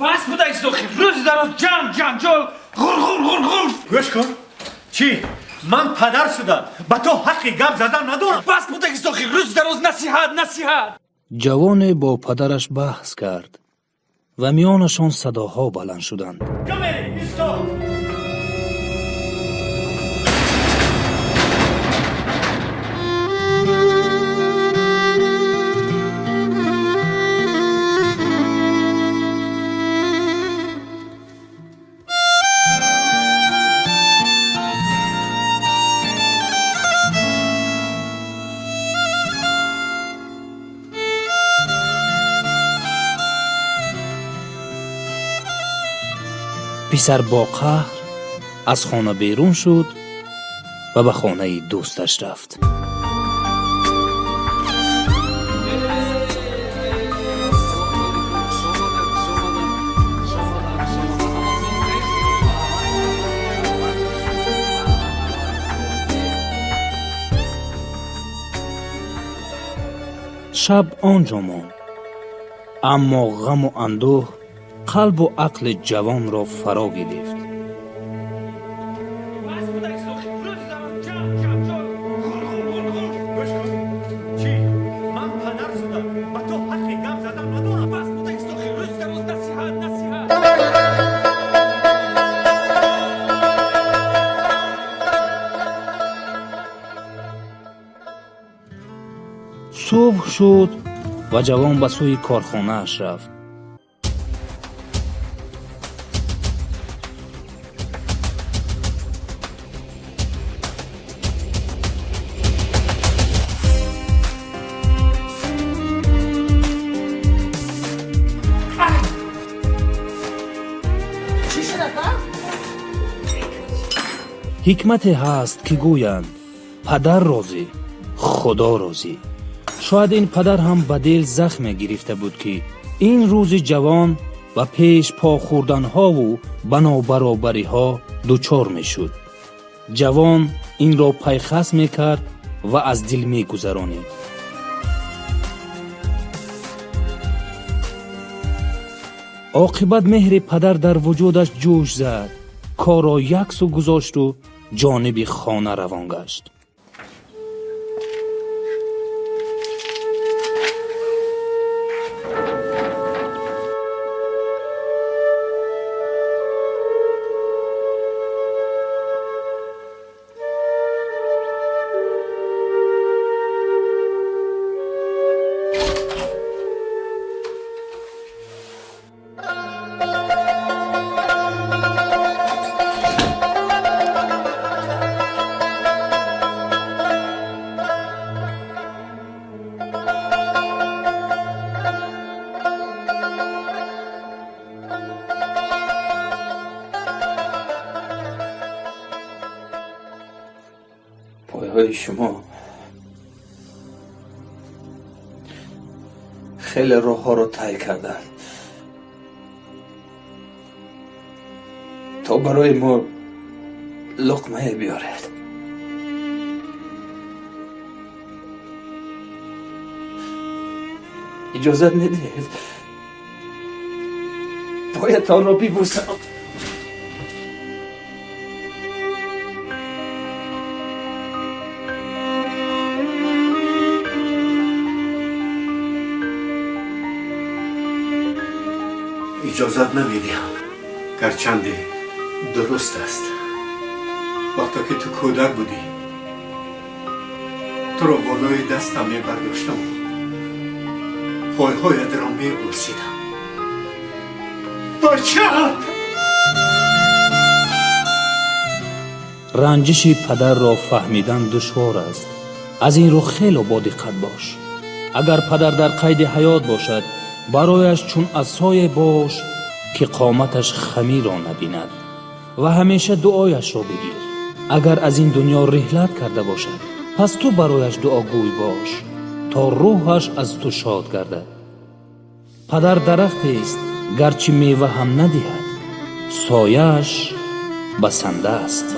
Бас будаист охир, рӯзи дароз ҷанг, ҷанҷол, ғур ғур ғур ғур. Гӯш кун, чӣ, ман падар шудам, ба ту ҳаққи гап задан надорам. Бас будаист охир, рӯзи дароз насиҳат, насиҳат. Ҷавоне бо падараш баҳс кард ва миёнашон садоҳо баланд шуданд. Камери, исто! Писар бо қаҳр аз хона берун шуд ва ба хонаи дӯсташ рафт. Шаб он ҷо монд, аммо ғаму андӯҳ қалбу ақли ҷавонро фаро гирифт. Бас будаист охир, рӯзи дароз ҷанг, ҷанҷол, ғур ғур ғур ғур. Гӯш кун, чӣ, ман падар шудам, ба ту ҳаққи гап задан надорам. Бас будаист охир, рӯзи дароз насиҳат, насиҳат. Субҳ шуд ва ҷавон ба сӯи корхонааш рафт. Чӣ шуд, ака? Ҳикмате ҳаст, ки гӯянд: падар розӣ, Худо розӣ. Шояд ин падар ҳам ба дил захме гирифта буд, ки ин рӯзи ҷавон ба пеш по хӯрданҳову ба нобаробариҳо дучор мешуд. Ҷавон инро пайхас мекард ва аз дил мегузаронид. Оқибат меҳри падар дар вуҷудаш ҷӯш зад, корро як сӯ гузошту ҷониби хона равон гашт. Пойҳои шумо хеле роҳҳоро тай карданд, то барои мо луқмае биёред. Иҷозат медиҳед поятонро бибӯсам? Иҷозат намедиҳам. Гарчанде дуруст аст, вақто ки ту кӯдак будӣ, туро болои дастам мебардоштам, пойҳоятро мебӯсидам. Бачаам! Ранҷиши падарро фаҳмидан душвор аст. Аз ин рӯ хело бодиққат бош. Агар падар дар қайди ҳаёт бошад, барояш чун асое бош, ки қоматаш хамиро набинад, ва ҳамеша дуояшро бигир. Агар аз ин дунё риҳлат карда бошад, пас ту барояш дуогӯй бош, то рӯҳаш аз ту шод гардад. Падар дарахтест, гарчи мева ҳам надиҳад, сояаш басанда аст.